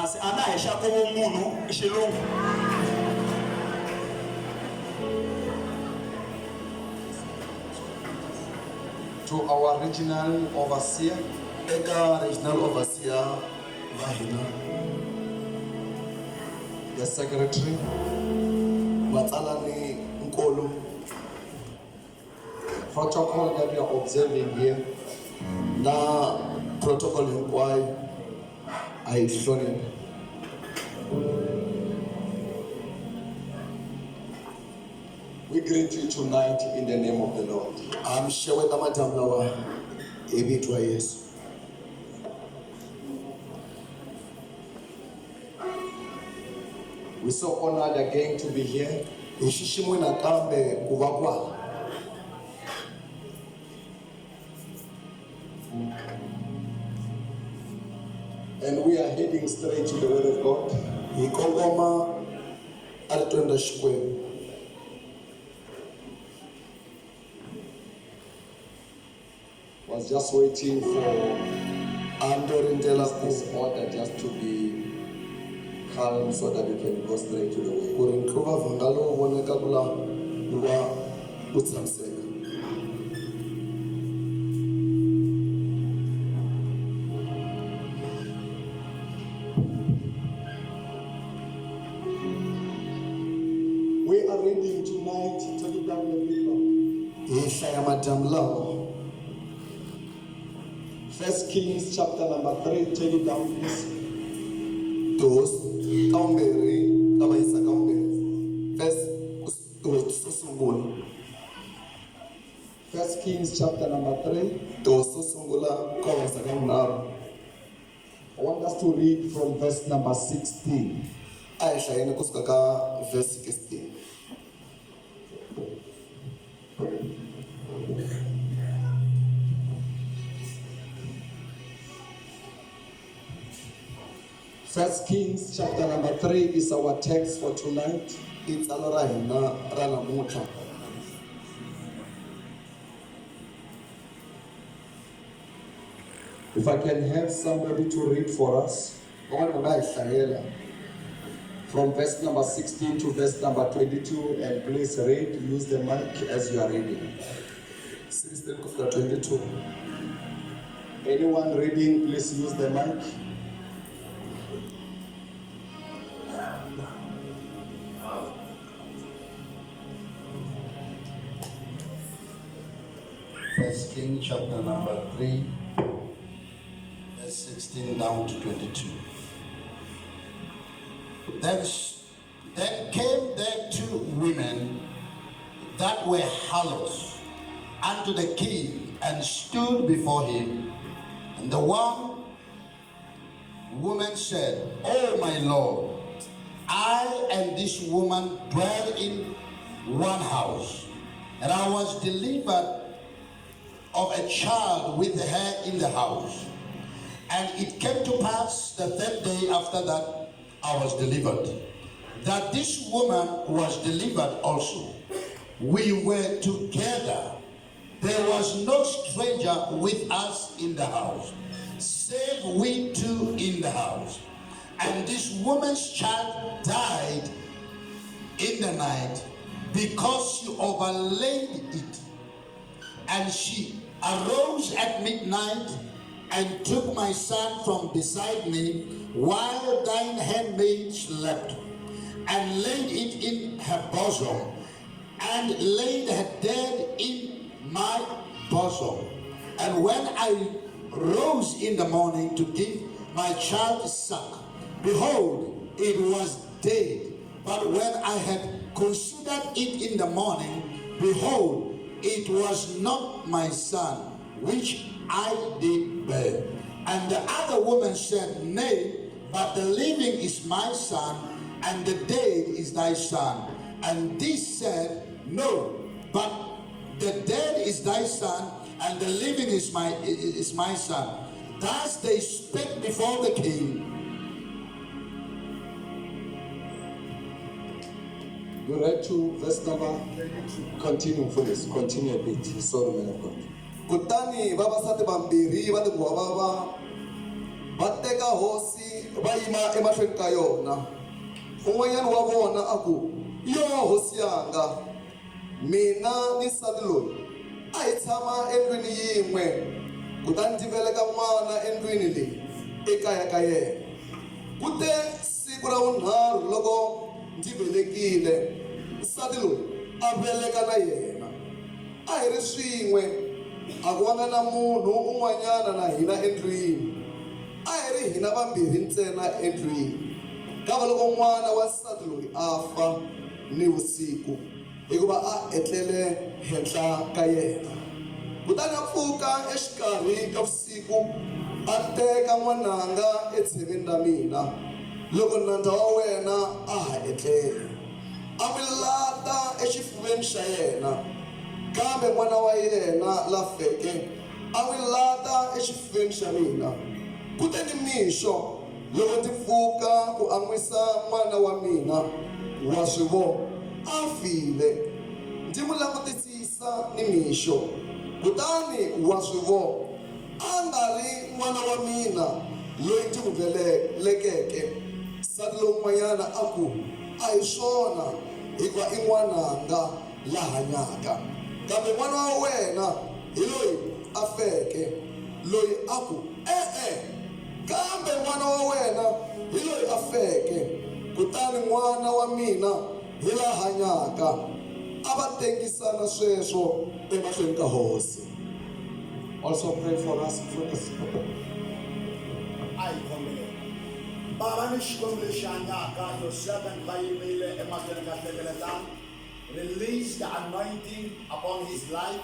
Masi a na hi xa ku vumunhu i xilungu. To our regional overseer, Eka regional overseer va hina, the secretary, vatsalani nkulu, protocol that we are observing here, na protocol hinkwayo a yi hloniphi. We greet you tonight in the name of the Lord. Ha mi xeweta madyambu lawa hi vito ra Yesu. We're so honored again to be here. Hi xiximiwe nakambe ku va kwala. And we are heading straight to the Word of God. Hi kongoma eritweni ra Xikwembu. Was just waiting for A ndo rindzela ku this order just to be calm so that we can go straight to the Word. Ku ri nkluva vhanga lowu vonakaka la wu va wu tshamiseka. We are reading tonight, take it down a bit now. Hi hlaya madyambu lawa. First Kings chapter number 3, take it down please. Tihosi ta vumbirhi ta vayisa ka vumbirhi. Verse tihosi to sungula. First Kings chapter number 3. Tihosi to sungula ka vayisa ka vunharhu. I want us to read from verse number 16. A hi hlayeni kusuka ka verse 16. First Kings chapter number 3 is our text for tonight. I tsalwa ra hina ra namuntlha. If I can have somebody to read for us Van'wana va nga hi hlayela from verse number 16 to verse number 22, and please read, use the mic as you are reading. 16 ku fika 22. Anyone reading, please use the mic. First King chapter number 3, verse 16 down to 22. Then came there two women that were harlots unto the king and stood before him. And the one woman said, O my lord, I and this woman dwell in one house, and I was delivered of a child with her in the house. And it came to pass the third day after that I was delivered, that this woman was delivered also. We were together. There was no stranger with us in the house, save we two in the house. And this woman's child died in the night, because she overlaid it. And she arose at midnight and took my son from beside me while thine handmaid slept, and laid it in her bosom, and laid her dead in my bosom. And when I rose in the morning to give my child suck, behold, it was dead. But when I had considered it in the morning, behold, it was not my son, which I did bear. And the other woman said, Nay, but the living is my son, and the dead is thy son. And this said, No, but the dead is thy son, and the living is my son. Thus they spake before the king. You read to verse number 22. Continue, please. Continue a bit. Sorry, man of God. Kutani vavasati vambirhi va tinghwavava va teka hosi va yima emahlweni ka yona. Un'wanyana wa vona a ku, Yo hosi yanga, mina ni nsati loyi a hi tshama endlwini yin'we, kutani ndzi veleka n'wana endlwini leyi ekaya ka yena. Kute siku ra vunharhu loko ndzi velekile, nsati loyi a veleka na yena. A hi ri swin'we, a ku vanga na munhu un'wanyana na hina endlwini. A hi ri hina vambirhi ntsena endlwini. Kavaloko n'wana wa nsati loyi a fa nivusiku, hikuva a etlele henhla ka yena. Kutani a pfuka exikarhi ka vusiku, a teka n'wananga etsheveni ra mina, loko nandza wa wena a ha etlele, a n'wi lata exifuveni xa yena, kambe n'wana wa yena la feke a n'wi lata exifuveni xa mina. Kute nimixo, loko ndzi pfuka ku an'wisa n'wana wa mina, waswivo, a file. Ndzi n'wi langutisisa nimixo, kutani waswivo, a nga ri n'wana wa mina loyi ndzi n'wi velekeke. Nsati lowun'wanyana a ku, A hi swona, hikuva i n'wananga la hanyaka, kambe n'wana wa wena hi loyi a feke. Loyi a ku, E-e, kambe n'wana wa wena hi loyi a feke, kutani n'wana wa mina hi la hanyaka. A va tengisana sweswo emahlweni ka hosi. Also pray for us, Mfundisi. A hi khongeleni. Bava ni Xikwembu lexi hanyaka, your servant va yimile emahlweni ka nhlengeletano. Release the anointing upon his life.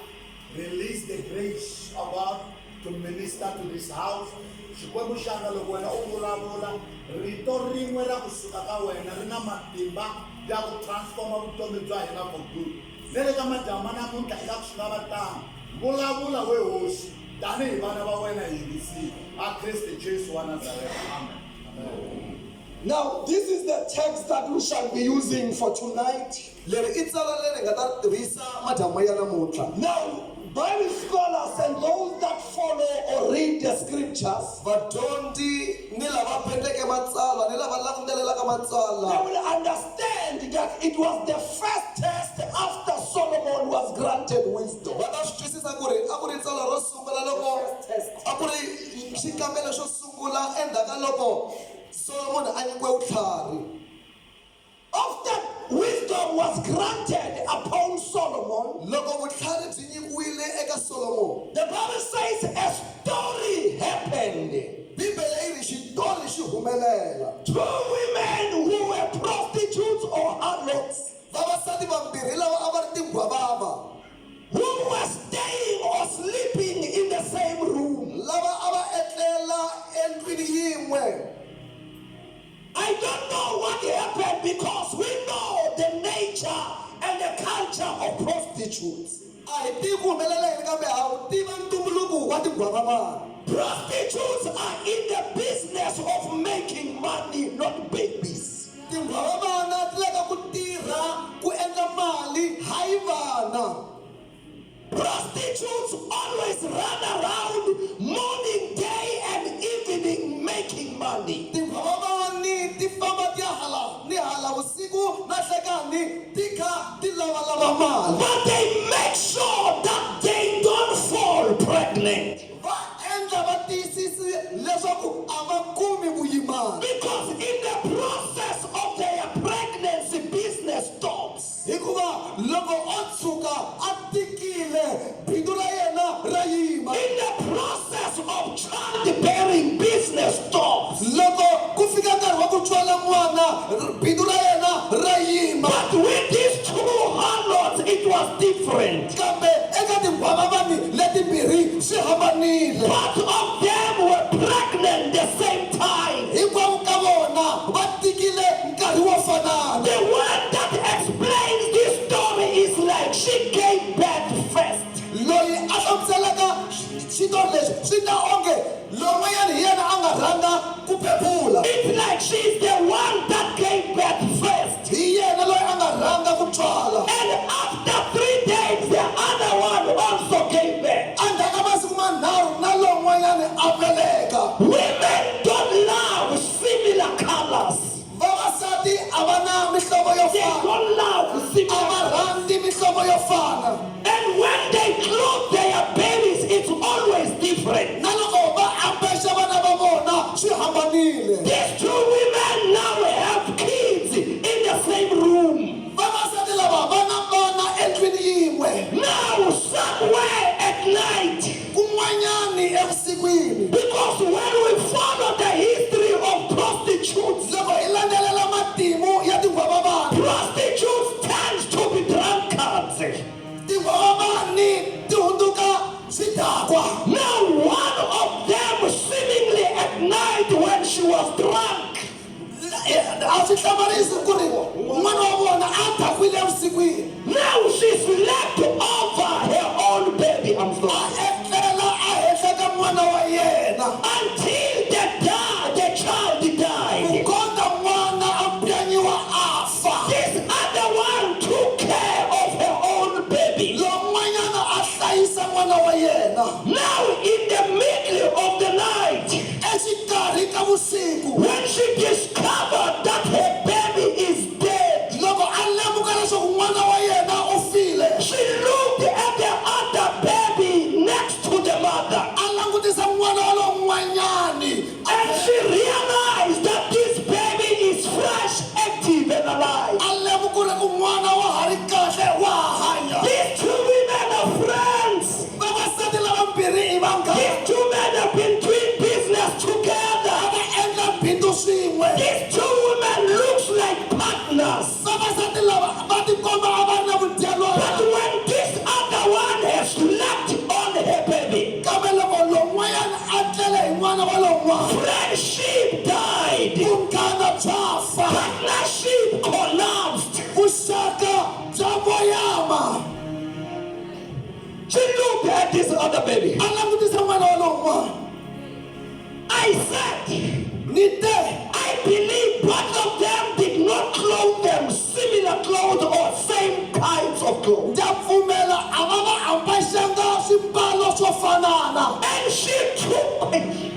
Release the grace of God to minister to this house. Xikwembu xanga loko wena u vulavula rito rin'we ra kusuka ka wena ri na matimba ya ku transforma vutomi bya hina for good. Ne le ka madyambu namuntlha eka ku swi lava tano. Vulavula we Hosi tanihi vana va wena hi yingisile. A Kreste Jesu wa Nazareta. Amen. Now, this is the text that we shall be using for tonight. Leri i tsalwa leri hi nga ta ri tirhisa madyambu ya namuntlha. Now, Bible scholars and those that follow or read the scriptures, Vadyondzi ni lava phendleke matsalwa ni lava langutelelaka matsalwa they will understand that it was the first test after Solomon was granted wisdom. Va ta swi twisisa ku ri a ku ri tsalwa ro sungula loko a ku ri xikambelo xo sungula endzhaku ka loko Solomoni a nyikiwe vutlhari. After wisdom was granted upon Solomon, Loko vutlhari byi nyikiwile eka Solomoni, the Bible says a story happened. Bibele yi ri xitori xi humelela. Two women who were prostitutes or harlots, Vavasati vambirhi lava a va ri tinghwavava, who were staying or sleeping in the same room. Lava a va etlela endlwini yin'we. I don't know what happened because we know the nature and the culture of prostitutes. A hi tivi ku humelela yini kambe ha wu tiva ntumbuluko wa tinghwavavana. Prostitutes are in the business of making money, not babies. Tinghwavavana ti le ka ku tirha ku endla mali, hayi vana. Prostitutes always run around morning, day, and evening making money. Tinghwavavani ti famba ti ya hala ni hala vusiku na nhlekani ti kha ti lavalava mali. But they make sure that they don't fall pregnant. Va endla va tiyisisi leswaku a va kumi vuyimana. Because in the process of their pregnancy, business stops. Hikuva loko o tshuka a tikile, bindzu ra yena ra yima. In the process of childbearing, business stops. Loko ku fika nkarhi wa ku tswala n'wana, bindzu ra yena ra yima. But with these two harlots, it was different. Kambe eka tinghwavavani letimbirhi swi hambanile. Both of them were pregnant the same time. Hinkwavo ka vona va tikile nkarhi wo fanana. The word that explains this story is like she gave birth first. Loyi a hlamuselaka xitori lexi swi ta onge lowun'wanyana hi yena a nga rhanga ku bebula. It's like she's the one that gave birth first. Hi yena loyi a nga rhanga ku tswala. And after 3 days, the other one also gave birth. Endzhaku ka masiku manharhu na lowun'wanyana a veleka. Women don't love. colors. Vavasati a va na mihlovo yo They fana. don't love A similar va colors. rhandzi mihlovo yo fana. And when they clothe their babies, it's always different. Na loko va ambexa vana va vona swi hambanile. These two women now have kids in the same room. Vavasati lava va na vana endlwini yin'we. Now, somewhere at night, Kun'wanyani evusikwini. because when we follow the history of prostitutes, Loko hi landzelela matimu ya tinghwavavani, prostitutes tend to be drunkards. tinghwavavani ti hundzuka swidakwa. Now, one of them seemingly at night when she was drunk, A swi hlamarisi ku ri un'wana wa vona a dakwile evusikwini. now she slept over her own baby. I'm A sorry. etlela a henhla ka n'wana wa yena. Until the child died. Ku kondza n'wana a pyanyiwa a fa. This other one took care of her own baby. Lowun'wanyana a hlayisa n'wana wa yena. Now, in the middle of the night, Exikarhi ka vusiku. when she discovered that her baby is dead, Loko a lemuka leswaku n'wana wa yena u file, she looked at the other baby next to the mother. a langutisa n'wana wa lowun'wanyani. And she realized that this baby is fresh, active, and alive. A lemuka ku n'wana wa ha ri kahle wa ha hanya. These two women are friends. Vavasati lavambirhi i vanghana. These two men have been doing business A together. va endla bindzu swin'we. These two women looks like partners. Vavasati lava va tikomba a va ri na But vudyelwana. when this other one has slept on her baby, Kambe loko lowun'wanyana a tlele hi n'wana wa lowun'wana, friendship died. vunghana bya fa. Partnership collapsed. Vuxaka bya voyama. She looked at this other baby. A langutisa n'wana wa lowun'wana. I said, Ni te, I believe both of them did not clothe them similar clothes or same kinds of clothes. ndza pfumela a va va ambaxanga swimbalo swo fanana. And she took it.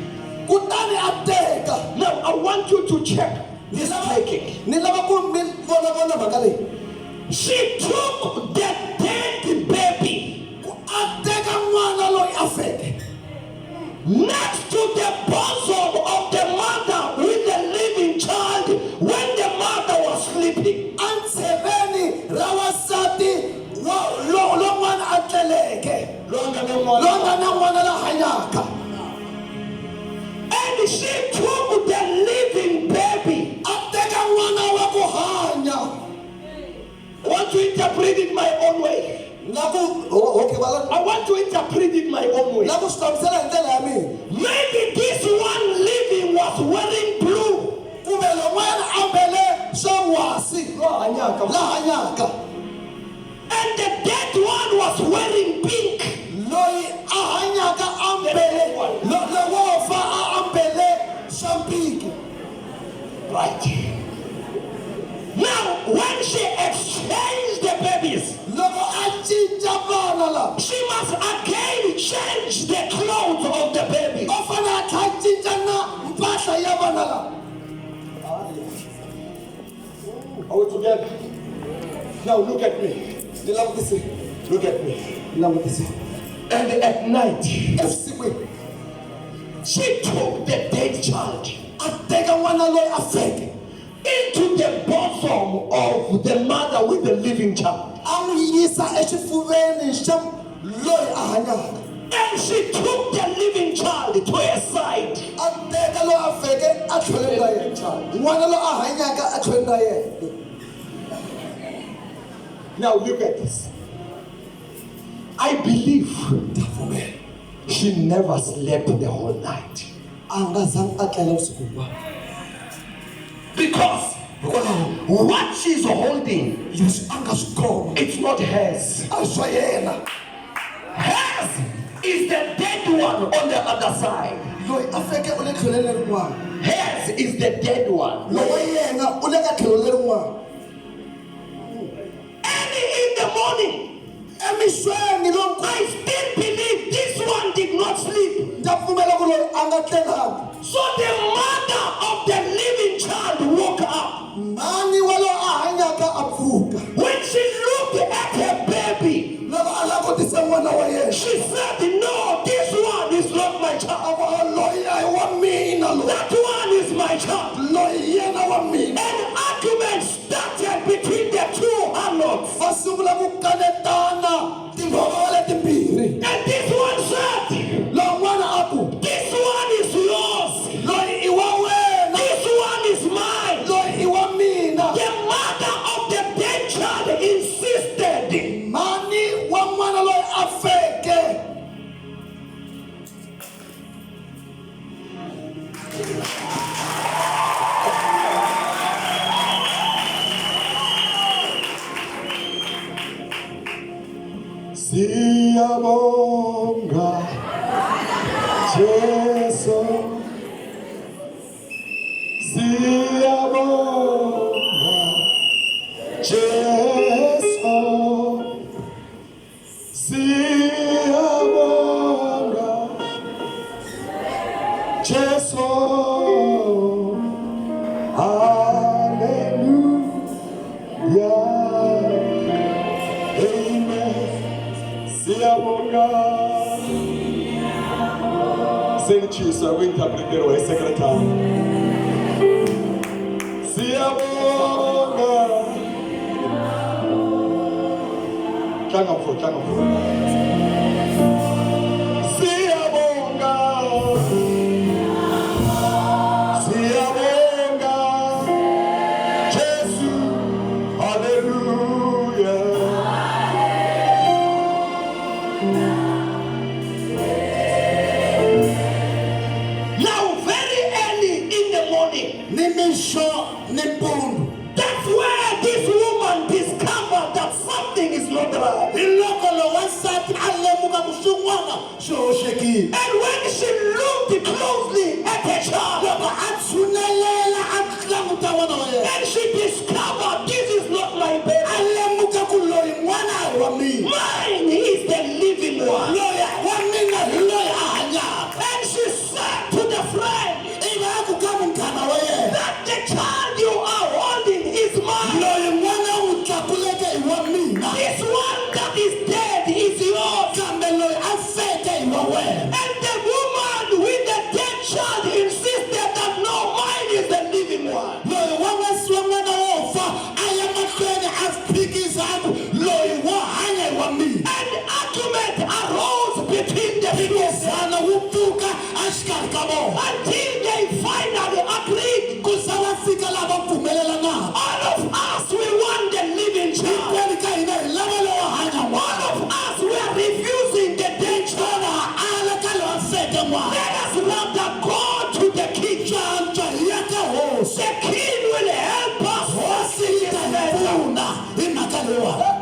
Kutani a teka. Now I want you to check this taking. Ni lava ku mi vona vona mhaka leyi. She took the dead baby Ku a teka n'wana loyi a feke next to the bosom of the mother with the living child when the mother was sleeping. entsheveni ra wansati lowun'wana a tleleke, Loyi a nga na loyi n'wana. a nga na n'wana la hanyaka. And she took the living baby. A teka n'wana wa ku hanya. I want to interpret it my own way. Na ku okay va I want to interpret it my own way. la ku swi hlamusela hi ndlela ya mina. Maybe this one living was wearing blue. Kumbe lowun'wana a ambele swa wasi la hanyaka, And the dead one was wearing pink. Loyi a hanyaka ambele lowo fa a ambele swa mpiki. Right. Now, when she exchanged the babies, Loko a cinca vana lava, she must again change the clothes of the baby. U fanele a tlha a cinca na mpahla ya vana lava. Are we together? Now look at me. Ni langutise. Look at me. Ni langutise. And at night, Evusikwini, she took the dead child a teka n'wana loyi a feke into the bosom of the mother with the living child. A n'wi yisa exifuveni xa loyi a hanyaka. And she took the living child to her side. A teka loyi a feke a tlhelweni ra yena, n'wana loyi a hanyaka a tlhelweni ra yena. Now look at this. I believe she never slept the whole night. A nga zangi a tlela vusiku hinkwabyo. Because Hikwalaho, what she's holding, leswi a nga swi khoma, it's not hers. a swa yena. Hers is the dead one on the other side. Loyi a feke u le tlhelweni lerin'wana. Hers is the dead one. Lowa yena u le ka tlhelo lerin'wana. Early in the morning, Emixweni lonkulu, I still believe this one did not sleep. Ndza pfumela ku loyi a nga tlelangi. So the mother of the living child michiso ya ku interpreteriwa hi secretary. Siyabonga. Tlanga mfo, tlanga mfo. Siyabonga. Siyabonga. Jesu. Hallelujah. Now, very early in the morning, Nimixo nimpundzu. That's where this woman discovered that something is not right. Hi loko lo wansati a lemuka ku swin'wana swi hoxekile. And when she looked closely at her child, Loko a tshunelela a languta n'wana wa yena, and she discovered this is not my a baby. Lemuka ku loyi n'wana a hi wa mina. Mine is the living one. Loyi wa mina hi loyi a hanyaka. And she said to the friend Ivi a ku ka munghana wa yena, that the child you are holding is mine. Loyi n'wana u n'wi tlakuleke i wa mina. This one that is dead is yours. Kambe loyi a feke i wa wena. And the woman with the dead child insisted that no, mine is the living one. Loyi wa wa n'wana wo fa a ya mahlweni a phikisa a ku loyi wo hanya i wa mina. And argument arose between the two Phikizano wu pfuka exikarhi ka vona until they finally agreed. Ku za va fika laha va pfumelelanaka. All of us, we want the living child. Hinkwenu ka hina hi lava lowo hanya All n'wana. of us, we are refusing the dead child. Xana ha ala ka loyi a feke n'wana. Let us rather go to the king. Swantswa hi ya ka hosi. The king will help us. Hosi yi ta hi pfuna hi mhaka leyiwani.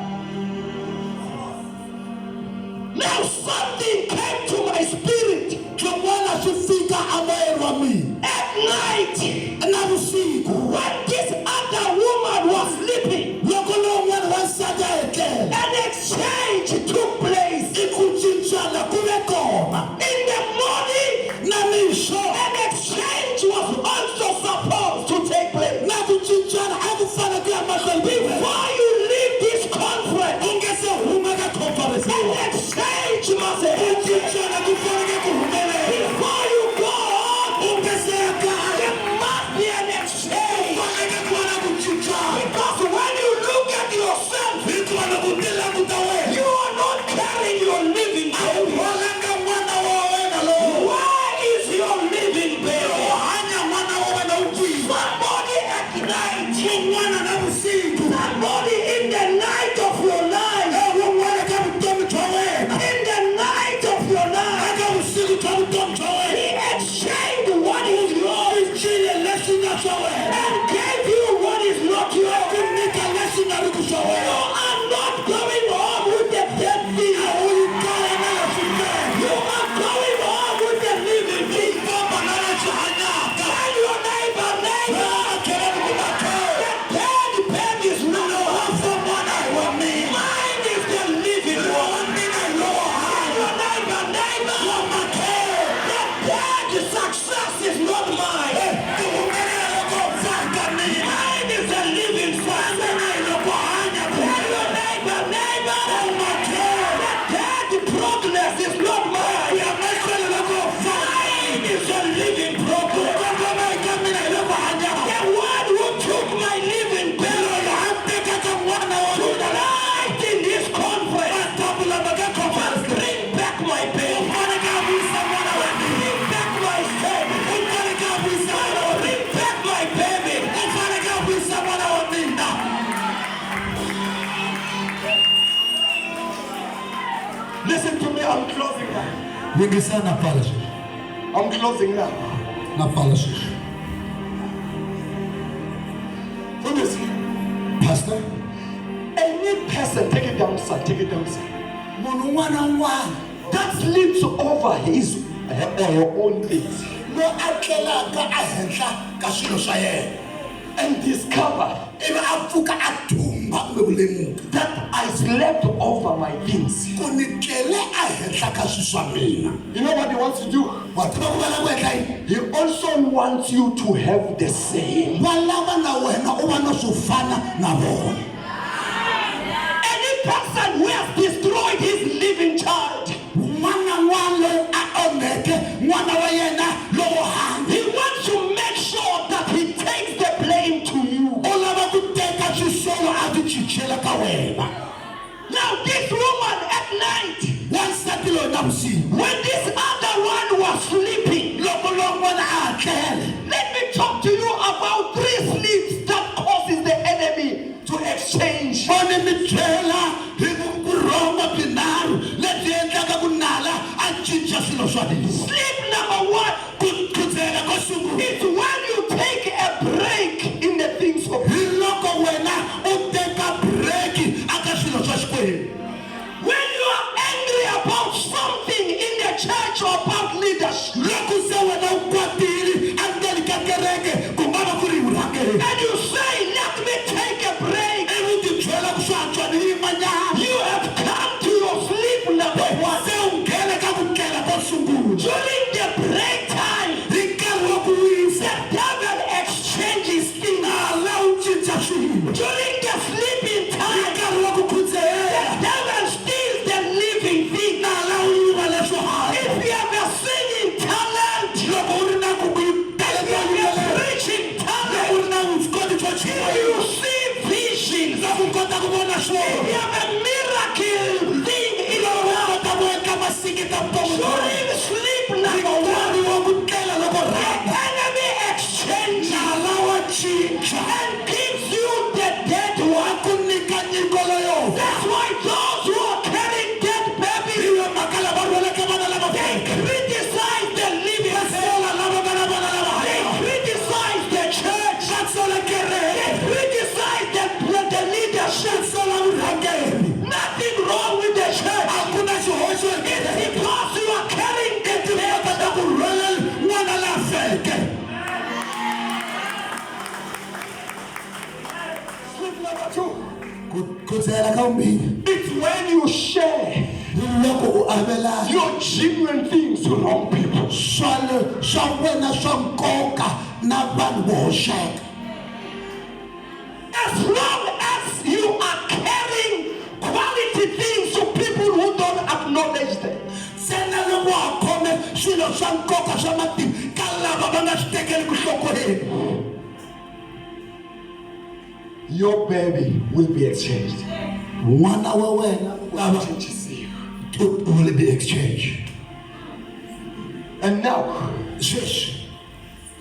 Now something came to my spirit Swin'wana swi fika amoyeni wa mina at night navusiku when this other woman was sleeping. Loko lowun'wana wansati a etlela, An exchange took place. I ku cincana ku ve kona. In the morning, Na mixo, an exchange was also supposed to take place. Na ku cincana a ku fanele ku ya mahlweni. Before you leave this conference, U nge se huma ka conference an leyiwani, exchange must ku happen. Cincana ku fanele ku humelela. Before you go home, U nge se ya kaya, there must be an exchange. Fanele ku va na ku cincana. Because when you look at yourself, Hikuva loko u ti languta wena, you are not carrying your living a wu baby. rhwalanga n'wana wa wena lowo. Where is your living baby? U hanya n'wana wa wena u kwihi? Somebody at night, Wun'wana na vusiku, somebody in the night of your life, wun'wana ka vutomi bya wena, in the night of your life, eka vusiku bya vutomi bya wena, he exchanged what is yours cincile leswi nga swa wena and gave you what is not yours. Ku nyika leswi nga riki swa You wena. Are not going home with the dead thing. A wu yi kaya na leswi feke. You are going home with the living thing. Famba na leswi hanyaka. Tell your neighbor, neighbor, Khelani ku makhelo, the dead baby is not Lowo fa n'wana hi wa mina. Mine is the living Lowa one. mina hi lowo Tell hanya. your neighbor, neighbor, Wa makhelo, the dead success is not mine. Ku humelela loko fa ka mina. Mine is the living success. Mina hi loko hanya. Tell your neighbor, neighbor, Makhelo, the dead progress is not mine. Ya mahlweni loko fa. Mine is the living progress. Kongoma eka mina hi loko hanyaka. The one who took my living baby Loyi a tekaka n'wana wa mina tonight in this conference matambulama ka conference, bring back my baby. U faneke a vuyisa n'wana wa mina. Bring back my son. U faneke a vuyisa n'wana wa mina. Bring back my baby. U faneke a vuyisa n'wana wa mina. Listen to me, I'm closing now. Yingisela, na pfala sweswi. I'm closing now. Na pfala sweswi. Mfundisi, Pastor, any person, take it down, sir, take it down, sir, munhu un'wana na un'wana that sleeps over his or her own things loyi a tlelaka ehenhla ka swilo swa yena and discover ivi a pfuka a thumba kumbe ku lemuka that I slept over my things. Ku ni tlele ehenhla ka swilo swa mina. You know what he wants to do? Wa tiva ku va lava ku endla yini? He also wants you to have the same. Va lava na wena u va na swo fana na vona. Any person who has destroyed his living child, Un'wana na un'wana loyi a onheke n'wana wa yena yena. Now this woman at night, Wansati loyi navusiku, when this other one was sleeping, loko lowun'wana a tlele, let me talk to you about three sleeps that causes the enemy to exchange. Voni mi byela hi vurhongo byinharhu lebyi endlaka ku nala a cinca swilo swa hina. Sleep number one Ku khudzela ko sungula is when you take a break in the things of hi loko wena u teka breki aka swilo swa Xikwembu. When you are angry about something in the church or about leadership, Loko se wena u kwatile endzeni ka kereke, ku nga va ku ri vurhangeri, and you say, let me take a break, ivi u tibyela ku swi antswa ni yimanyana, you have come to your sleep number one. Se u nghene ka ku tlela ko sungula. During the break time, Hi nkarhi wa ku wisa, the devil exchanges things. Nala u cinca swilo. During the sleeping Hi time, nkarhi wa ku the khudzehela, devil steals the living thing. nala u yiva leswo hanya. If you have a singing talent, Loko u ri na ku ku if you have a preaching loko talent, u ri na vuswikoti byo if chumayela, you see visions, loko u kota ku vona if swona, you have a miracle thing in your loko u life, kota ku endla masingita vuton'wini bya wena. during sleep Hi number one, nkarhi wa ku tlela loko the rhanga, enemy exchanges nala wa cinca and gives you the dead wa one. ku nyika nyiko leyo. That's why those who are carrying dead Hi babies, yo mhaka lava rhwaleke vana lava they feke, criticize the living va sola lava nga na vana lava They hanyaka, criticize the church. va sola They kereke, criticize the leadership. va sola vurhangeri. Nothing wrong with the church. A ku na xihoxo It's because you are carrying the timhaka dead. ta ku rhwala n'wana la feke. Sleep number two. Ku khudzehela ka vumbirhi It's when you share hi loko u avelana your genuine things to wrong people. swa swa wena swa nkoka na vanhu vo hoxeka. As long as you are carrying quality things to people who don't acknowledge them, Ntsena loko wa ha khome swilo swa nkoka swa matimu ka lava va nga swi tekeli ku nhlokweni, Your baby will be exchanged. N'wana wa wena lava Changes you. will be exchanged. And now, Sweswi,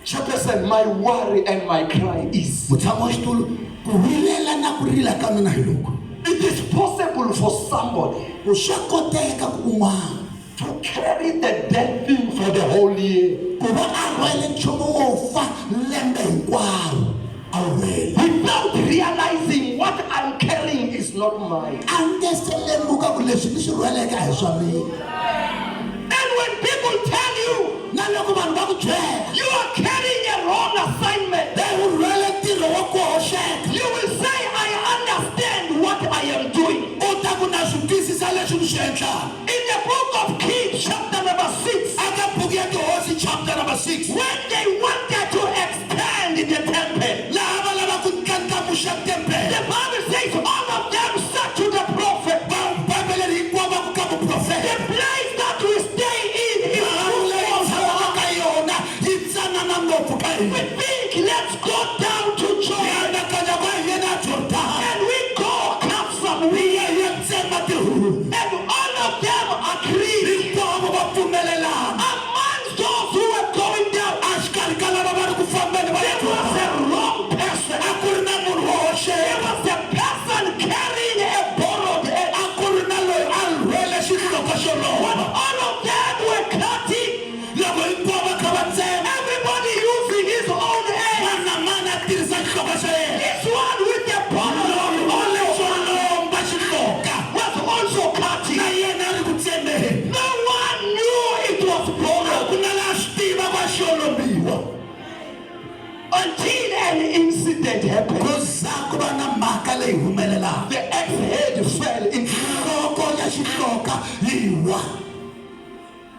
Chairperson, my worry and my cry is mutshami wa xitulu, ku vilela na ku rila ka mina hi loku, it is possible for somebody ku swa koteka ku un'wana to carry the dead thing for the whole year ku va a rhwele nchumu wo fa lembe hinkwaro a wu rhwele, without realizing what I'm carrying is not mine. A nge se lemuka ku leswi ni swi rhweleke a hi swa mina. And when people tell you Na loko vanhu va ku byela you are carrying a wrong assignment, e u rhwele ntirho wa ku hoxeka, you will say, I understand what I am doing. U ta ku na swi twisisa leswi ni swi endlaka. In the book of Kings, chapter number 6, Aka buku ya Tihosi chapter number 6, when they wanted to extend the temple, laha va lava ku ndlandlamuxa tempele, the Bible says all of them said to the prophet, Bibele hinkwavo va ku ka muprofeta, the place that we stay in is ndhawu too leyi small for tshamaka us. ka yona yi tsanana ngopfu ka hina. We think, let's go down to Hi Jordan anakanya ku hi yena Jordan, and we go cut some hi wood. ya hi ya tsema tihunyi. And all of them agreed. Hinkwavo va pfumelelana. Amongst those who were going down, Exikarhi ka lava va ri ku fambeni va ya there was Jordan, a wrong person. a ku ri na munhu wo There hoxeka. was a person carrying a borrowed axe. A ku ri na loyi a rhwele xihloka xo When lova. all of them were cutting, Loko hinkwavo va kha va tsema, everybody using his own axe. mani na mani a tirhisa xihloka xa yena, This one with the borrowed loyi wa lexo lomba xihloka was also cutting. na yena a ri ku tsemeni. No one knew it was A borrowed ku na laha swi tiva ku a xo lombiwa, until an incident happened. Ku za ku va na mhaka leyi humelelaka, The axe head fell in. nhloko ya xihloka yi wa.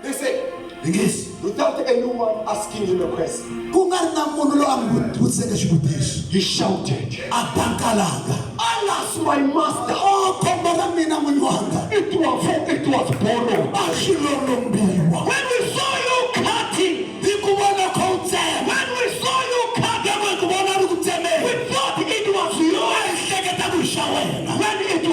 They say, Yingisi, without anyone asking him a question, ku nga ri na munhu loyi a n'wi vutiseke xivutiso, he shouted, a bankalanga, Alas, my master, o khombo ra mina n'winyi wanga, it was borrowed. A swi lo lombiwa. When we saw you cutting, Hi ku vona kha u tsema, when we saw you cutting, loko hi ku vona ri ku tsemeni, we thought it was a yours hi hleketa ku hi xa wena, when it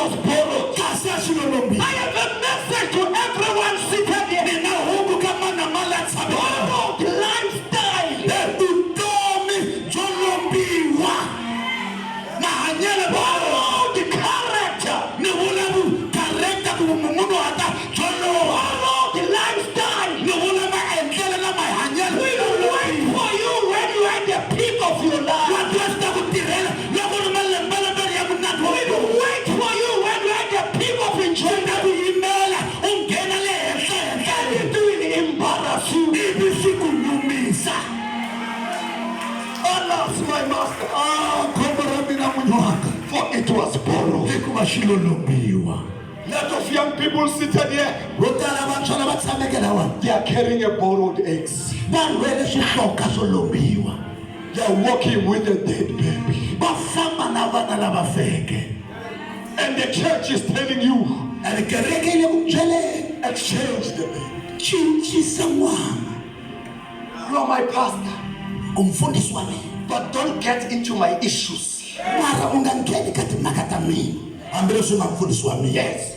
my master. A khombo ra mina n'winyi wanga. For it was borrowed. Hikuva xi lo lombiwa. Lot of young people seated here, Vo tala vantshwa lava tshameke lawani they are carrying a borrowed axe. va rhwele swihloka swo lombiwa. They are walking with a dead baby. Va famba na vana lava feke. And the church is telling you, And kereke yi le ku byeleni, exchange the baby. cincisa n'wana. You are my pastor, U mfundhisi wa mina. but don't get into my issues. Mara u nga ngheni ka timhaka ta mina hambileswi u nga mfundhisi wa mina. Yes.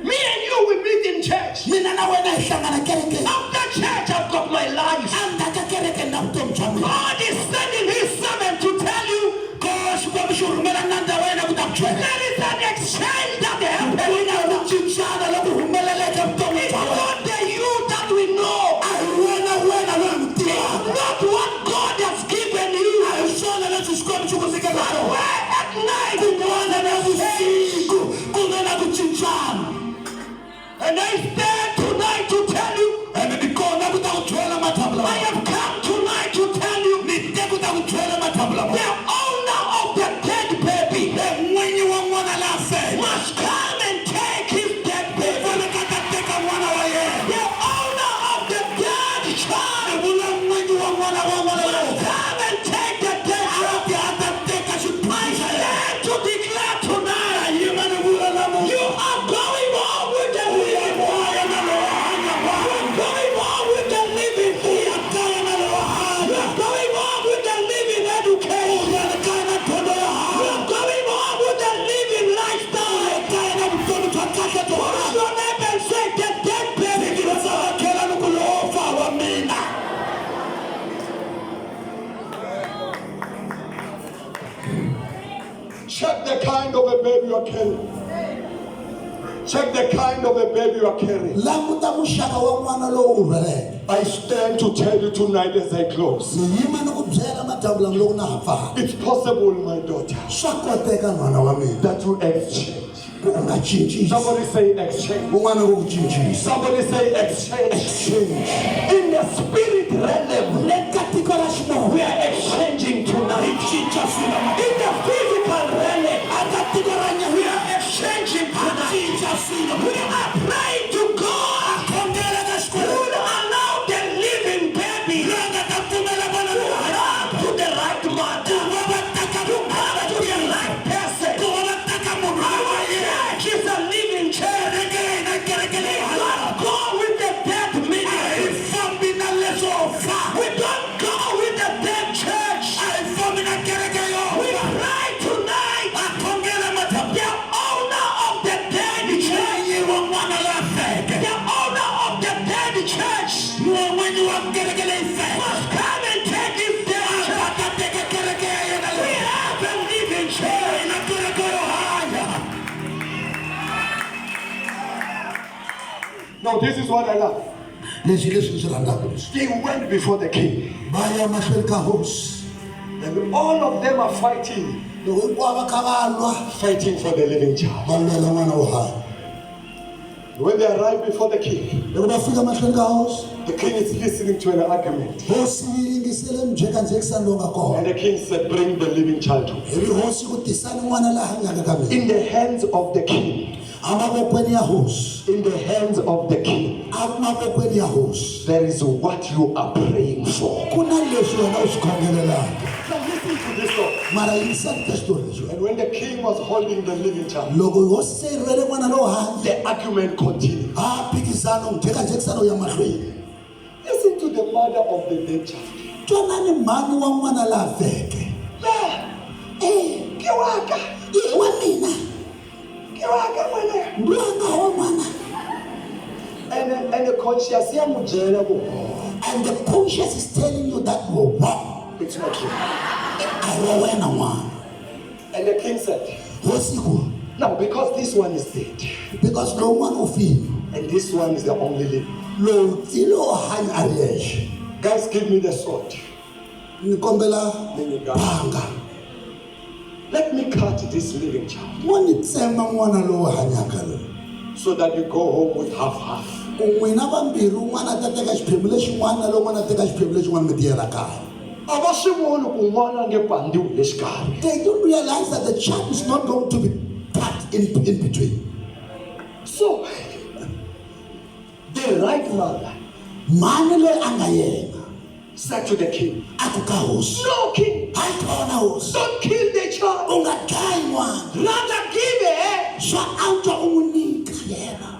Me and you, we meet in church. Mina na wena hi hlangana kerekeni. After church, I've got my life. Endzhaku ka kereke na vutomi bya mina. God is sending his servant to tell you Ko Xikwembu xi rhumela nandza wa yena ku ta ku byela. there is an exchange that happened. Ku na ku cincana loku humeleleke vutomi It's bya wena. not the you that we know. A hi wena wena loyi hi n'wi tivaka. It's not what God has given you. A hi swona leswi Xikwembu xi ku nyikeke swona. Where at night Kun'wana na vusiku ku nga na ku cincana. And I stand tonight to tell you, Ene ni kona ku ta ku byela mathambu I lawa. have come tonight to tell you, Ni te ku ta ku byela mathambu lawa. the owner of the dead baby N'winyi wa n'wana la feke must come and take his dead baby. faneke a ta teka n'wana wa yena. The owner of the dead child Ni vula n'winyi wa n'wana wa n'wana must lowo. come and take the dead A child. ti a ta teka xiphemu xa yena. Stand to declare tonight, Yima ni vula namuntlha. you are going on with the living. Kaya na lowo hanya You are going on with the living. U ya kaya na lowo You hanya. are going on with the living education. U ya kaya na dyondzo yo You hanya. are going on with the living lifestyle. Kaya na vutomi bya kahle byo Push hanya. your neighbor and say, the dead baby. Ndzi hakela loko lowo fa wa mina. Check the kind of a baby you are carrying. Check the kind of a baby you are carrying. Languta muxaka wa n'wana lowu wu rhwaleke. I stand to tell you tonight as I close. Ni yima ni ku byela madyambu lama loko na ha pfala. It's possible, my daughter, Swa koteka nhwana wa mina that you exchange. ku u nga cincisi. Somebody say exchange. Un'wana ku ku cincisa. Somebody say exchange. Exchange. In the spirit realm, Le ka tiko ra ximoya we are exchanging tonight. cinca swilo. In the physical realm, A ka tiko ra nyama we are exchanging tonight. cinca swilo. We are praying to God Khongela ka who Xikwembu. will allow the living baby Loyi a nga ta pfumela vana to lowo come to the right mother, ku va va teka to come to the right person. ku va va teka munhu Our wa yena. church is a living church. Kereke ya hina i kereke leyi We hanyaka. don't go with the dead A ministry. hi fambi na leswo fa. We don't go with the dead church. A hi fambi na kereke yo We fa. pray tonight. A khongela madyambu. The owner of the dead church, N'winyi wa n'wana la feke. the owner of the dead church N'winyi wa kereke leyi feke. must come and take his dead A church. va ta teka kereke ya yena We leyi. have a living church. Hina kereke yo hanya. Now, this is what I love. Leswi hi leswi ndzi swi rhandzaka leswi. They went before the king, Va ya mahlweni ka hosi. and all of them are fighting, Loko hinkwavo va kha va lwa fighting for the living child. va lwela n'wana wo hanya. When they arrive before the king, Loko va fika mahlweni ka hosi, the king is listening to an argument. hosi yi yingisele njhekanjhekisano lowu nga kona. And the king said, Bring the living child to me. Ivi hosi ku tisani n'wana la hanyaka ka mina. In the hands of the king, Emavokweni ya hosi. in the hands of the king, Emavokweni ya hosi. there is what you are praying for. Ku na leswi wena u swi khongelelaka. Now listen to this story. Mara yingisani ka xitori lexi. And when the king was holding the living child, Loko hosi se yi rhwele n'wana lowo hanya, the argument continued. ha phikizano njhekanjhekisano wu ya mahlweni. Listen to the mother of the dead child. Twanani mhani wa n'wana la feke. La, Eh, ke wa ka, i wa mina. ke wa ka ngwana. Lwanga wa n'wana. And the conscience ya mo jela bo. And the conscience is telling you that you're wrong. It's not true. A hi wa wena n'wana. And the king said, Hosi ku, Now because this one is dead because lowu n'wana u file. and this one is the only living. Lowu tilo hanya a ri yexe. Guys, give me the sword. Ni kombela banga. Let me cut this living child Mo ni tsema n'wana lowu hanyaka lowu. so that you go home with half half. Ku n'wina vambirhi un'wana a ta teka xiphemu lexin'wana na lowun'wana a teka xiphemu lexin'wana mi tiyela kaya. A va swi voni ku n'wana a nge pandiwi le xikarhi. They don't realize that the child is not going to be cut in between. So the right mother Mhani loyi a nga yena said to the king, a ku ka hosi, "No, king, hayi kona hosi, don't kill the child. U nga dlayi n'wana. Rather give her. Swa antswa u n'wi nyika yena.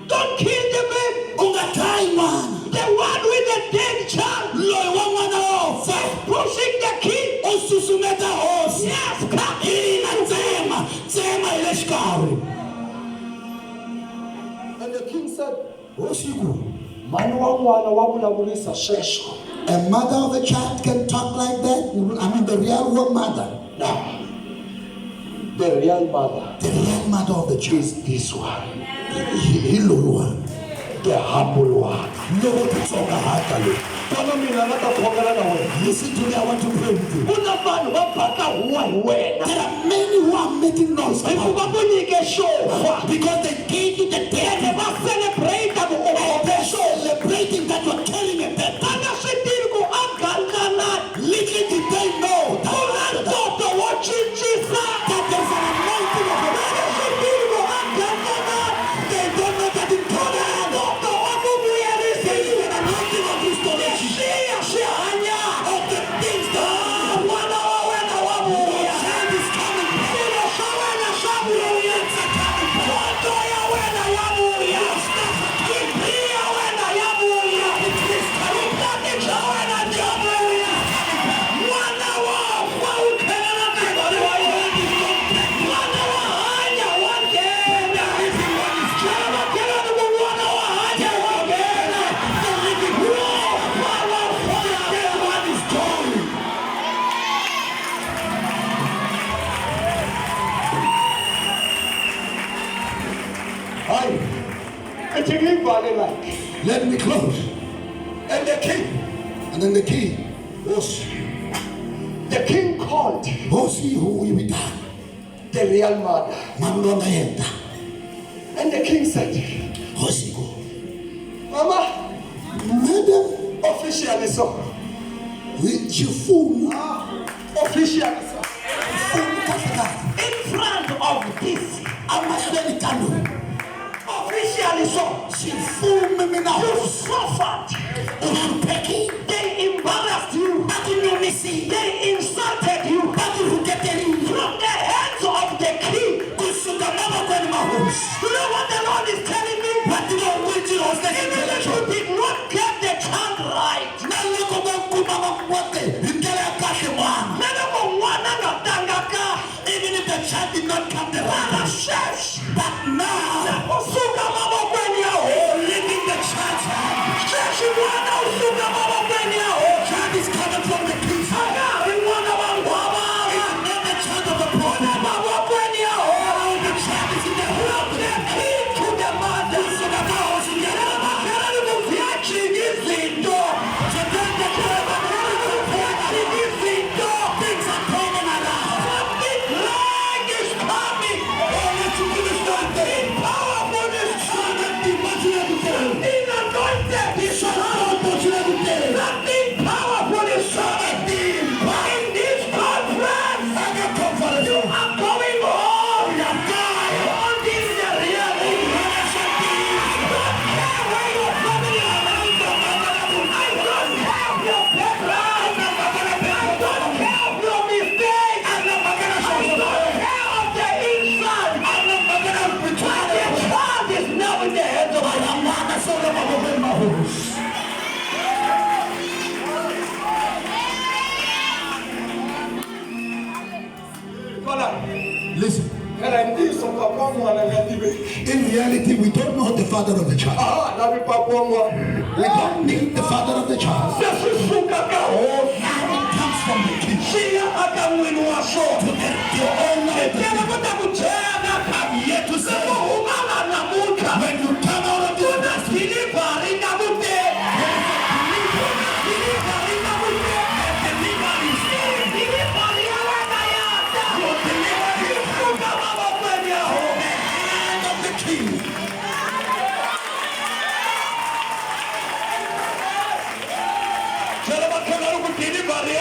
Don't kill the baby. U nga dlayi n'wana. The one with the dead child Loyi wa n'wana wo fa pushing the king. U susumeta hosi. Yes, come." Ina, tsema tsema hi le xikarhi. And the king said, Hosi ku, "Mhani wa n'wana wa vulavurisa sweswo." A mother of a child can talk like that. I mean, the real one mother. Now, the real mother The real mother of the child is this one, hi loyi wa the humble one. loko titsongahata loyi. Twana mina na ta khongela na wena. Listen to me, I want to pray with you. Ku na vanhu va baka huwa hi wena There are many who are making noise about hikuva ku nyike xo fa you because they gave you the death. Ene va celebrate And vuokobe. they're celebrating that you're carrying a death. Va nga swi tivi ku a gangana Little did they know ku na that, ntoto wo cincisa. that there's an anointing of Va nga swi tivi ku a gangana They don't know that in ku na Canaan ntoto wa ku there is vuyerisiwa an anointing of restoration leswiya swi hanyaka. Of the things that N'wana wa wena wa your vuya. child is coming back. Swilo swa wena swa vuya. Dyondzo ya wena ya vuya. Degree ya wena ya vuya. Vukati bya wena bya vuya. N'wana wa fa u tlhelela ntirhweni wa yena. N'wana wa hanya wa nghena. Byela makhelwani ku n'wana wa hanya wa nghena. Wo fa wa fa. One is gone. Hayi, ithi ngiyivale like. Let me close. And the king, And then the king, Hosi, the king called Hosi hu yi vitana the real mother. mhani loyi a nga yena. And the king said, Hosi ku, "Mama, madam, officially so, hi ximfumo officially so." mfumo kahle kahle In front of this, amahlweni ka loyi officially so, ximfumo mina you hosi suffered. U hluphekile. They embarrassed you. Va ku nyumisile. They insulted you. Va ku rhuketerile. From the hands of the king. Kusuka mavokweni ma hosi. You know what the Lord is telling me? Va tiva ku hosi Even if you did not get the child right, na loko va kuma va te hi ndlela ya kahle n'wana, na loko n'wana a nga tanga kahle, even if the child did not come the right mara way, sweswi but now u suka mavokweni ya hosi. Leaving the child's hand. Sweswi n'wana u suka mavokweni ya hosi. Child is coming from the king's A hand. nga ha ri n'wana wa nghwavava. It's not the child of the prophet. Mavokweni ya hosi. Now the child is in the hand of From the the king to the mother. Kusuka ka hosi ndlela ya Makhelwane ku ziyajika izinto. Makhelwane ku ziyajika izinto. Things are turning around. Something great is coming. Something powerful is coming. Something anointed is coming. Something powerful is coming. In this conference, you are going home holding the reality. I don't care where your family is. I don't care your background. I don't care of your mistakes. I don't care of the insult. But the child is now in the hands of God. N'wana se u le mavokweni ma hosi. Twana, Listen, phela hi ntiyiso papa wa n'wana nga tiveki. In reality, we don't know the father of the child. A ha ha lavi papa wa n'wana. We don't need the father of the child. Se swi suka ka hosi Now it comes from the king swi ya aka n'wini wa swona. To the owner of the Tele ku ta ku byela I'm here to say, loko huma la namuntlha when you come out of ku this na delivery na ku tele. Ku na delivery na ku tele. Delivery ya wena ya ta. Yi suka mavokweni ya hosi. Hand of the king. Byela makhelwani ku delivery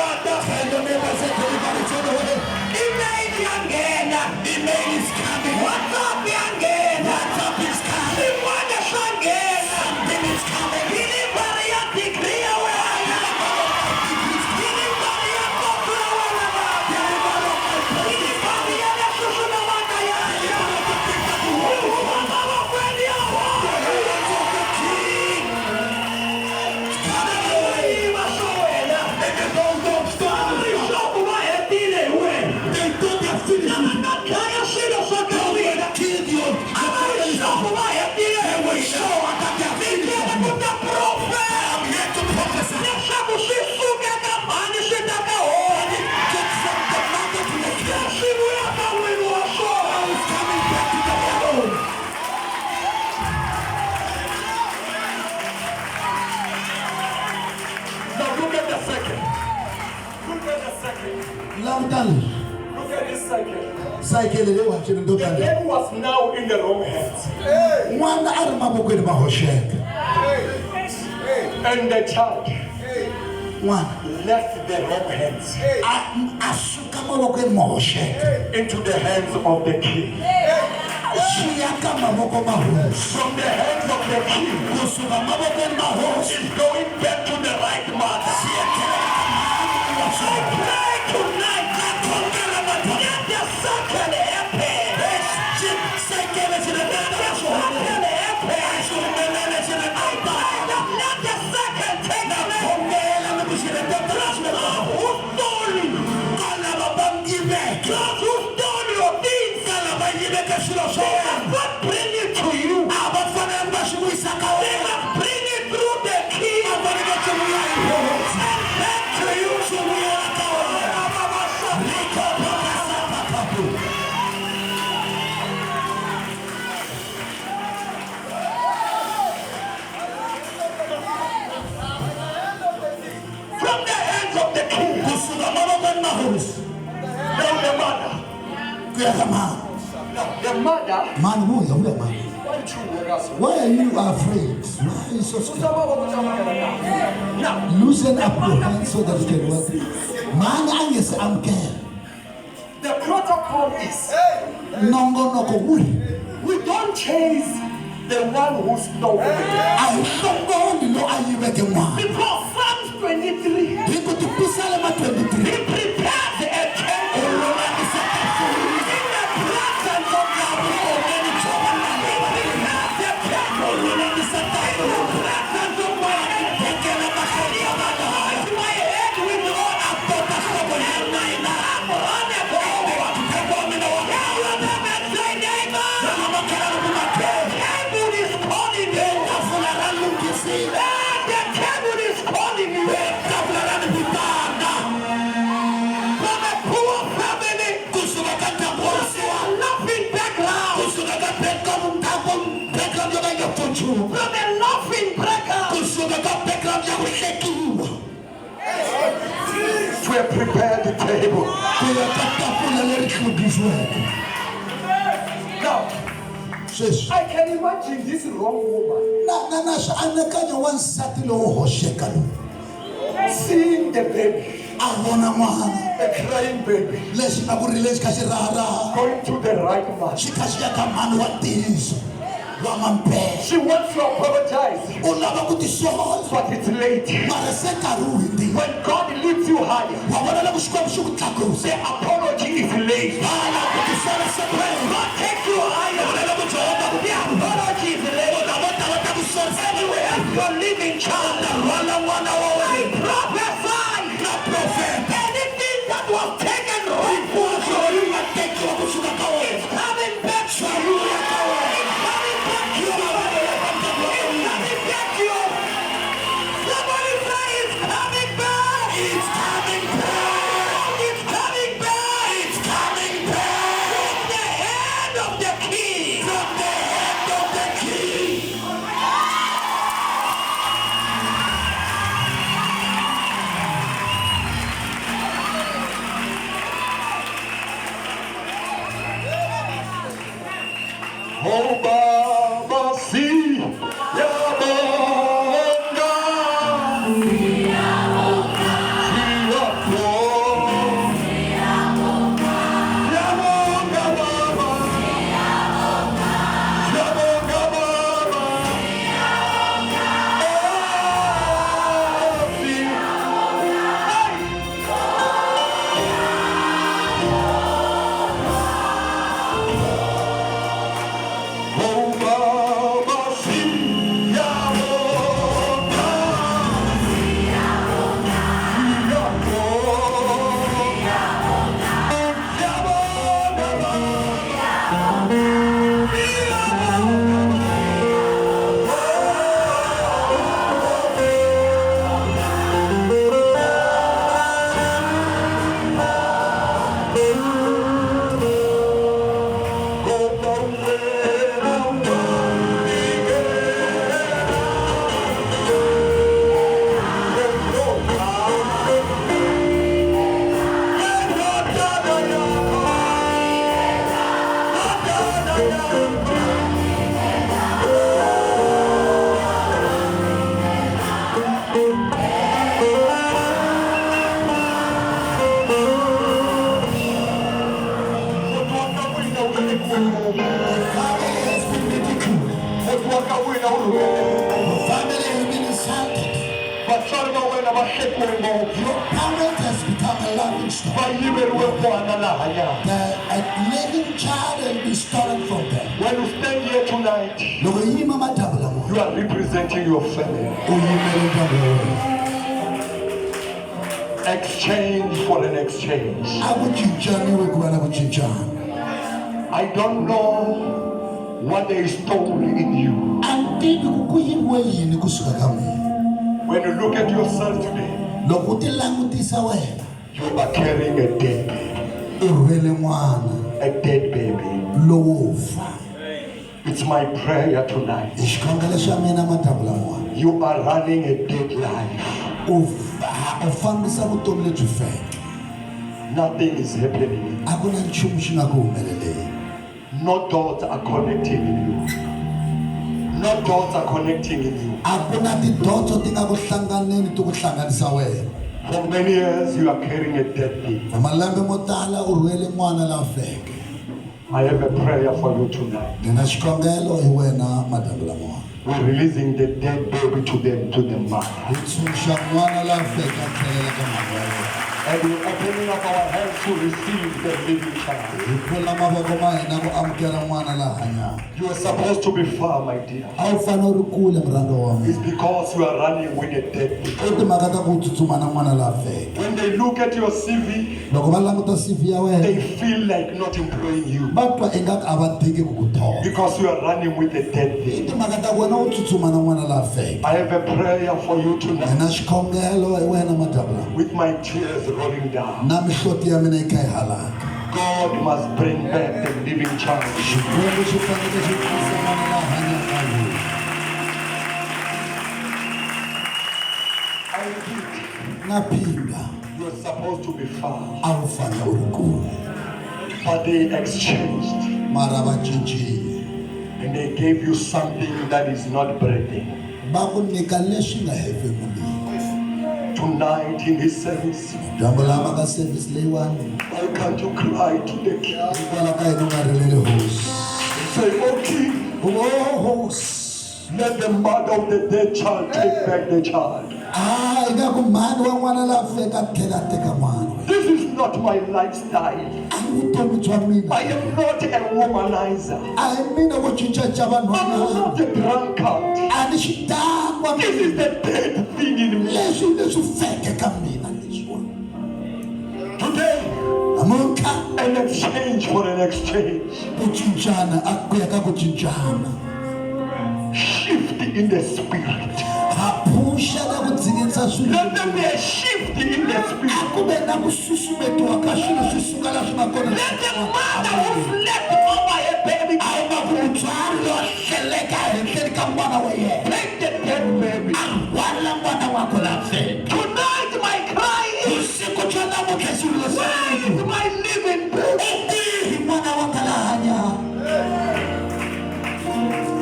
finished Lava with you. nga dlaya swilo swa ka Those who n'wina have killed your a va ri family, sure va hetile they hi will n'wina. show that they are Ni finished tele with ku you. ta profeta I'm here to prophesy. leswaku swi suka ka mhani swi ta ka honi Get from the mother to the king. swi vuya ka n'wini wa swona. Now it's coming back to the own. Now look at the second. Look at the second. Langutani Look at this second. sayikele leyi xilo The ndo tani baby was now in the wrong hands. n'wana a ri mavokweni ma hoxeka And the child n'wana left the wrong hands a a suka mavokweni ma hoxeka into the hands of the king. xi ya ka mavoko ma hosi From the hands of the king kusuka mavokweni ma hosi is going back to the right mother. xi ya tlhela ka mhani wa I swona pray tonight let the circle happen. Sayikele xi ri Let the circle happen. xi humelele xi ri I pray that let the circle take place. khongela loko xi ri Those who stole you, ka lava va yiveke those who stole your things, ka lava yiveke swilo swa they wena must not bring it to you. a va fanele va swi vuyisa ka They wena must bring it through the king va fanele swi vuya hi hosi and back to you. swi vuyela ka wena Rikopakasapakapu. From the hands of the king. Kusuka mavokweni ma hosi Now the mother. ku ya ka mhani Now the mother. mhani vuya vuya mhani Why two warriors? Why are you afraid? Why are you so scared? Now Loosen up your hands so that you can work. Mhani a nge se amukela the protocol is nongonoko wu ri we don't chase the one who stole the baby. a hi hlongoli lo a yiveke n'wana Because Psalms 23, hi ku tipisalema 23 he prepares a table u lulamisa tafula in the presence of the Lord. He prepares a table u lulamisa in the tafula presence of my enemies. tekela mahlweni ya vanhu Anoint my head with oil. a tota nhloko ya And my mina cup runneth over. ntheko wa mina wa Tell your neighbor, say, neighbor, makhelwani ku makhele table is calling you. tafula ra lunghisile Ah, the table is calling you. tafula ra ni vitana From a poor family, kusuka ka ndyangu wa from vusiwana a laughing background, kusuka ka background background yo ka yi nga pfuni nchumu from a laughing background. kusuka ka background ya ku hlekiwa To a prepared table. ku ya ka tafula leri hlungisiweke Now sweswi I can imagine this wrong woman na na na swi anakanya wansati lowo hoxeka lowu seeing the baby, a vona n'wana a crying baby, lexi nga ku rileni xi kha xi raharaha going to the right man. xi kha xi ya ka mhani wa ntiyiso wa mampela She wants to apologize, u lava ku tisola but it's late. mara se nkarhi wu hundzile When God lifts you higher, wa vona loko xikwembu xi ku tlakusa the apology is late. hala ku tisola se ku God takes you higher. vona loko jehovha ku The apology is late. lavo tava ta ku sorisa And you have your living child. rhwala n'wana wa I wena prophesy na profeta anything that was taken wrongfully hinkwaswo yi nga tekiwa kusuka ka wena is coming back to swa you. vuya ka wena It's coming back to you. It's coming back to you. Somebody say it's coming back. It's coming back. It's coming back. It's coming back. From the hand of the king. From the hand of the king. Oh, Baba, see, Yabonga. Siyabonga. Siyabonga, Baba. Siyabonga, Baba. Oh, see. Oh, hlekiwe ngopfu. The family has been ridiculed. Muti wa ka wena wu rhuketeliwe. The family has been insulted. Vatswari va wena va hlekiwe ngopfu. Your parent has become a laughing stock. Va yiveriwe n'wana la hanyaka. The a living child has been stolen from them. When you stand here tonight, Loko yi yima madyambu lama, you are representing your family. u yimele ndyangu wa wena. Exchange for an exchange. A ku cincaniwe ku va na ku cincana. I don't know what they stole in you. A ni tivi ku ku yiviwe yini kusuka ka n'wina. When you look at yourself today, Loko u ti langutisa wena, you are carrying a dead baby. u rhwele n'wana A dead baby. lowo fa. It's my prayer tonight. Hi xikhongelo xa mina madyambu lamawani, You are running a dead life. u u fambisa vutomi lebyi feke. Nothing is happening. A ku na nchumu xi nga ku humeleleni. No dots are connecting in you. No dots are connecting in you. A ku na tidondzo ti nga ku hlanganeni ti ku hlanganisa wena. For many years, you are carrying a dead thing. For malembe mo tala u rhwele n'wana la feke. I have a prayer for you tonight. Ni na xikhongelo hi wena madyambu lamawani. We're releasing the dead baby to them, to the mother. Hi tshunxa n'wana la feke a tlhelela ka mhana wa yena. And we're opening up our hands to receive the living child. Hi pfula mavoko ma hina ku amukela n'wana la hanyaka. You are supposed to be far, my dear. A wu fanele u ri kule murhandziwa wa It's mina. because you are running with a dead baby. I timhaka ta ku tsutsuma na n'wana la feke. When they look at your CV, Loko va languta CV ya wena, they feel like not employing you va twa ingaku a va tiki ku ku thola. because you are running with a dead I baby. timhaka ta ku wena u tsutsuma na n'wana la feke. I have a prayer for you Ni tonight na xikhongelo hi wena madyambu lama. with my tears rolling down. Na mihloti ya mina yi kha yi halaka. God must bring back the living child. Xikwembu xi fanele xi tisa n'wana la hanyaka loyi. I repeat, Na phinda, you are supposed to be far, a wu fanele u ri kule. but they exchanged Mara va cincile. and they gave you something that is not breathing. Va ku nyika leswi nga hefemuliki. Tonight in this service, Dyambu lama ka service leyiwani, why can't you cry to the king? hikwalaho ka yini u nga rileli hosi? Say, Oh king, U ku, "Oh, hosi." let the mother of the dead child take back the child. Ah, ingaku mhani wa n'wana la feke a tlhela a teka n'wana. This is not my lifestyle. A hi vutomi bya mina. I am not a womanizer. A hi mina vo cincacinca I'm vanhwanyana. not a drunkard. A ni xidakwa This mina. is the dead thing in me. Leswi leswi feke ka mina leswiwani. Today, Namuntlha an exchange for an exchange. ku cincana a ku ya ka ku cincana. Shift in the spirit. Ha phuxa na ku dzingisa swilo. Let there be a shift in the A spirit. ku ve na ku susumetiwa ka swilo swi suka laha swi nga kona. Let the mother who slept over her baby A hi nga ku mutswari loyi a hleleka ehenhleni ka n'wana wa yena. take the dead baby. A rhwala n'wana wakwe la feke. Tonight my cry is, Vusiku bya namuntlha xililo xa where is mina. my living baby? U kwihi n'wana wa ka la hanyaka?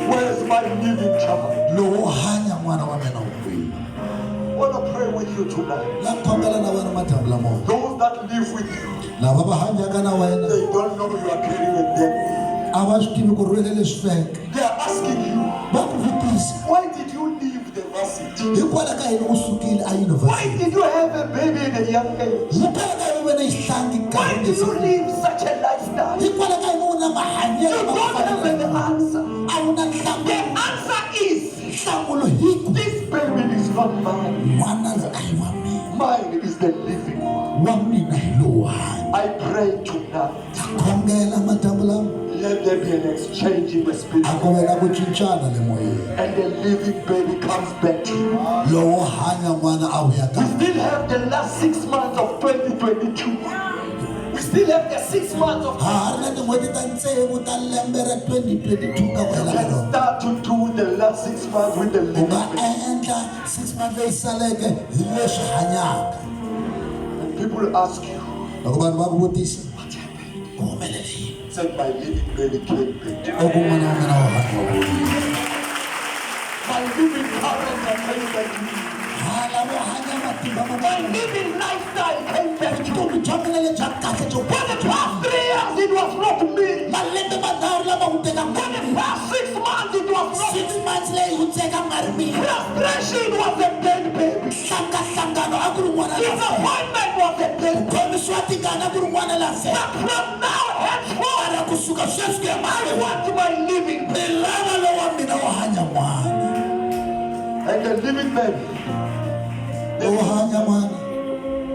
Where's my living child? Lowo hanya n'wana wa mina u kwihi? I want to pray with you tonight. La khongela na wena madyambu lamawa. Those that live with you, Lava va hanyaka na wena they don't know you are carrying a dead baby. a va swi tivi ku rhwele leswi feke. They are asking you, Va ku vutisa why did you leave the varsity? hikwalaho ka yini u sukile a Why yunivhesiti? did you have a baby at a young age? Hikwalaho ka yini u ve na xihlangi Why nkarhi did you leswi? live such a lifestyle? Hikwalaho ka yini u na mahanyelo You ma ku don't have an fanela? answer. A wu na The nhlamulo. answer is, Nhlamulo hi ku This baby is not mine. n'wana loyi a hi wa mina. Mine is the living one. Wa mina hi lowo hanya. I pray tonight. Ta khongela madyambu lama. Let there be an exchange in the spirit. A ku ve na ku cincana le moyeni. And the living baby comes back to you. Lowo hanya n'wana a vuya ka We still have the last 6 months of 2022. we still have the 6 months of ha ha ri na tin'hweti ta tsevu ta lembe ra 2022 ka ku You hela ka can rona. start to do the last 6 months with the U living nga baby. endla 6 months leyi saleke hi leswi hanyaka. And people ask you, Loko vanhu va ku vutisa what happened? ku humelele yini? Said my living baby came back. to me. U ku n'wana wa mina wa hanya wu vuyile. My living character came back to me. Hala vo hanya matimba ma my vona. living lifestyle came back to me. Vutomi bya mina lebya kahle byo For the past 3 years, it was not me. Malembe manharhu nga ri mina. Frustration was a dead baby. Nhlangahlangano a ku ri n'wana la feke. Disappointment was a dead Ku khomisiwa tingana ku ri n'wana la feke. But from now henceforth, Mara kusuka sweswi ku ya I mahlweni want my living ni lava lowa mina wo hanya n'wana. And the living baby Lowo hanya n'wana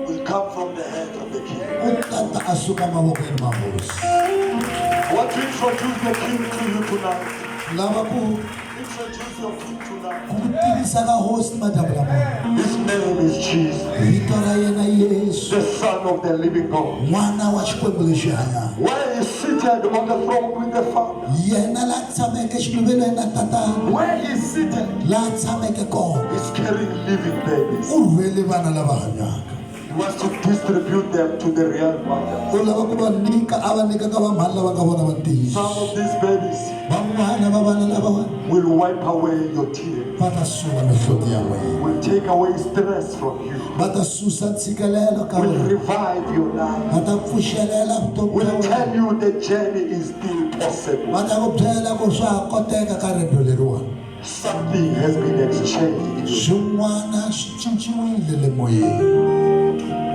will come from the hand of the king. u tata a suka mavokweni ma hosi. I want to introduce the king to you tonight. Lava ku Introduce your king tonight. ku tivisa ka hosi madyambu lama. His name is Jesus, Vito ra yena i Yesu, the Son of the living God. n'wana wa Xikwembu lexi hanyaka. Where he is seated on the throne with the Father. Yena la tshameke xiluvelweni na tatana, Where he is seated, la tshameke kona he's carrying living babies. u rhwele vana lava hanyaka. He wants to distribute them to the real mothers. U lava ku va nyika a va nyika ka vamhani lava nga vona va ntiyiso. Some of these babies Van'wana va vana lava will wipe away your tears, va ta sula mihloti ya wena, will take away stress from you, va ta susa ntshikelelo ka will wena, revive your life, va ta pfuxelela vutomi bya will wena, tell you the journey is still possible. va ta ku byela ku swa ha koteka ka riendzo leriwani. Something has been exchanged in you. Swin'wana swi cinciwile le moyeni.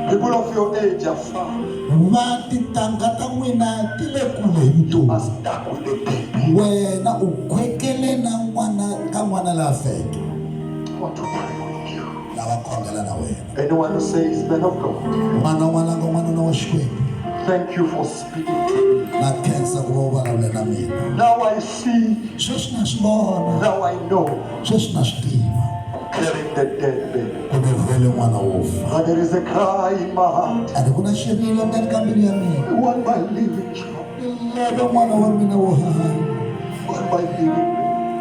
People of your age are far. Va tintangha ta n'wina ti le kule hi You are vutomi. stuck with the baby. Wena u khwekele na n'wana ka n'wana la feke. I want to pray with you. Lava khongela na wena. Anyone who says, Man of God, N'wana n'wananga n'wanuna wa Xikwembu, thank you for speaking to me. na khensa ku va u vulavule na mina. Now I see, Sweswi na swi vona, now I know sweswi na swi tiva I'm carrying the dead baby. ku ni rhwele n'wana wo fa. But there is a cry in my heart. Ande ku na xirilo ndzeni ka mbilu ya mina. I want my living child. Ni lava n'wana wa mina wo hanya. I want my living baby.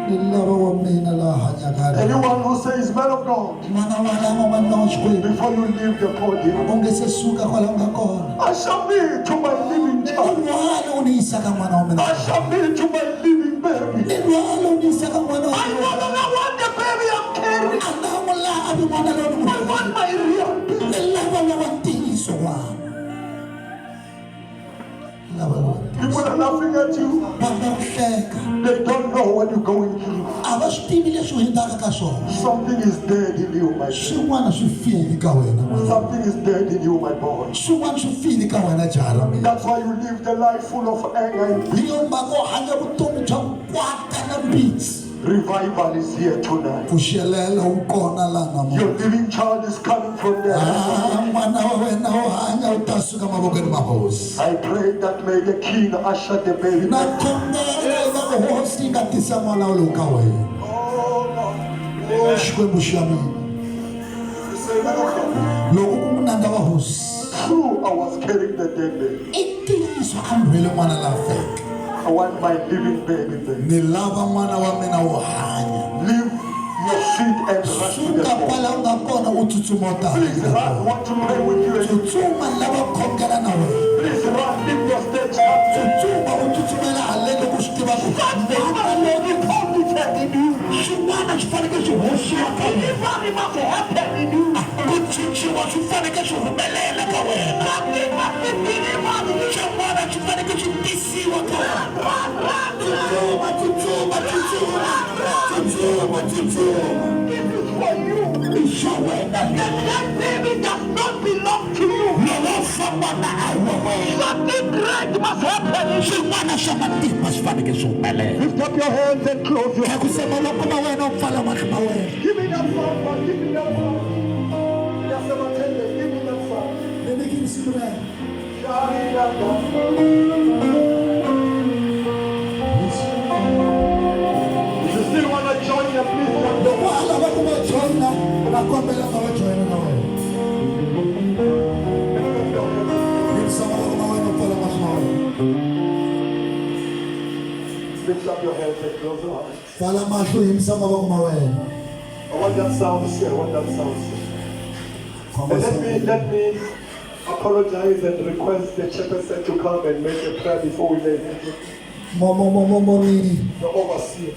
Ni lava wa mina la hanyaka. Anyone who says, Man of God, N'wana n'wananga n'wanuna wa Xikwembu, before you leave the podium, u nge se suka kwalaho u nga kona. usher me to my living Ni child. rhwale u ni yisa ka n'wana wa mina. Usher me to my living baby. Ni rhwale u ni yisa ka n'wana wa I mina. no longer want the baby I'm carrying. A nga n'wi lavi n'wana loyi ni n'wi I want my real baby. Ni lava lowa ntiyiso n'wana. Ni lava lowa ntiyiso. People are laughing at you. Vanhu va ku hleka. They don't know what you're going through. A va swi tivi leswi u hundzaka ka swona. Something is dead in you, my friend. Swin'wana swi file ka wena n'wana. Something is dead in you, my boy. Swin'wana swi file ka wena jaha ra mina. That's why you live the life full of anger and Hi yo mhaka u hanya vutomi bya ku kwata na mbitsi. revival is here tonight. Pfuxelela wu kona laha namuntlha. Your living child is coming from there. Ah, n'wana wa wena wo hanya u ta suka mavokweni ma hosi. I pray that may the king usher the baby. Na back. khongela eka hosi yi nga tisa n'wana lowu ka wena. Oh Lord. O Xikwembu xa mina. You say, man of God, Loko ku munanga wa hosi. true, I was carrying the dead baby. I ntiyiso a ni rhwele n'wana la feke. I want my living baby back. Ni lava n'wana wa mina wo hanya. Leave your seat and rush to the Suka phone. kwala u nga kona u tsutsuma u ta Please run. Want to pray with you. Tsutsuma ni lava ku khongela na wena. Please run. Leave your stage. Tsutsuma u tsutsumela haleni loko u swi tiva ku n'wana loyi xin'wana xi fanekele xi hoxiwa ka wena. Delivery must happen in you. Ku cinciwa swi fanekele swi humelela ka wena. Something must be delivered in you. Xin'wana xi fanekele xi tisiwa ka wena. Run, run, run. Tsutsuma, tsutsuma, tsutsuma. Tsutsuma, tsutsuma. This is for you. I swa wena The dead baby does not belong to you. lowo fa n'wana a hi wa wena. Something great must happen in you. Swin'wana swa matimba swi fanekele swi humelela. Lift up your hands and close your eyes. Tlakusa mavoko ma wena u pfala mahlo ma wena. Give me that song, man. Give me that song. Yes, I'm attending. Give me that song. Ni nyiki risimu rero. If you still want to join them, please join them. Loko a lava ku va joyina, na kombela va va joyina na wena. Yimisa mavoko ma wena u pfala mahlo ma wena. Lift up your hands and close your eyes. Pfala mahlo yimisa mavoko ma wena. I want that sound, sir. I want that sound, sir. And let me apologize and request the chairperson to come and make a prayer before we lay hands. Mo mo mo mo mo ni The overseer.